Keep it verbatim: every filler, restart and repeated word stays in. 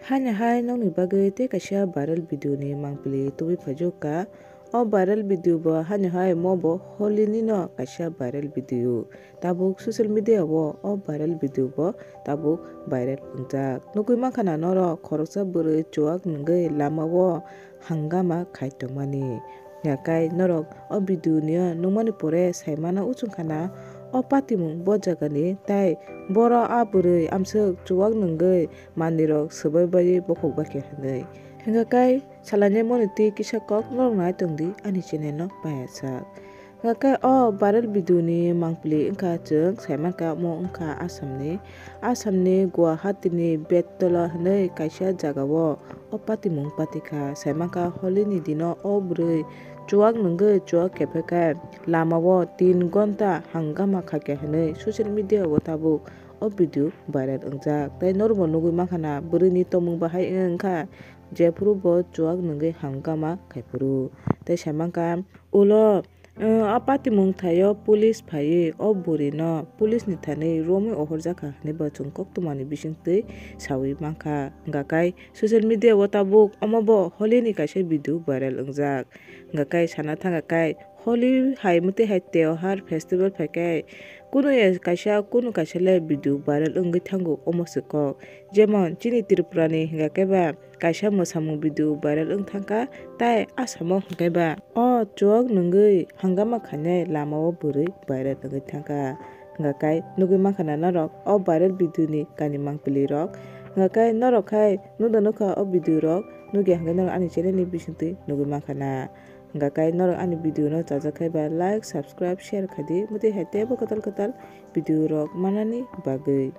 Haino hai nokni bagwi tei kaisa viral video ni mangpili tubui phaijakha. O viral video bo haino hai mo bo Holi ni no kaisa viral video. Tabuk social media o o viral video bo tabuk viral wngjak. Nugui mankha na norok khoroksa bwrwi chuwak nwngwi lama o hangama khai tongmani. Hingkha khe norok o video ni o nukmani pore saimano uchung khana o patimung bo jagani tei boro a bwrwi amswk chuwak nwngwi manwirok swbai bai bokhok bakya hinwi. Hingkha khe salainai moni twi kisa kok norok nai tongdi ani channel no paiyasak. Hingkha khe o viral video ni mangpili wngkha chwng saimankha omo wngkha Assam ni. Assam ni Guwahati ni Bettola hinwi kaisa jaga o o patimung patikha. Saimankha Holi ni dino o bwrwi chuwak nwngwi chuwak kephaikhe lama o tin gonta hangama khaikha hinwi social media o tabuk o video viral wngjak. Tei norokbo nugui mankha na bwrwi ni tongmung bahai wngkha jephuru bo chuwak nwngwi hangama khaiphuru. Tei saimankha ulo, uh, a patimung thaio police phaiwi o bwrwi no police ni thani romwi ohorjakha hinwi bo chwng koktwma ni bisingtwi sawi mankha. Hingkha khe social media o tabuk omo bo Holi ni kaisa video viral wngjak. Hingkha khe sana thangkha khe Holi hai mwtwi hai teo har festival phaikhe kunu ya kaisa kunu kaisa le video viral wngwi thango omo se kok. Jemon chini Tripura ni hingkha khe ba kaisa mwsamung video viral wng thangkha, tei Assam o hingkhe ba o chuwak nwngwi hangama khainai lama o bwrwi viral wngwi thangkha. Hingkha khe nugui mankha na norok o viral video ni kani mangpili rok. Hingkha khe norok khai nukda nukha o video rok, nugya hingkhe norok ani channel ni bisingtwi nugui mankha na. Hingkha khe norok ani video no chajak khe ba like, subscribe, share khaidi, mwtwi hai teibo kwtal kwtal video rok manani bagwi.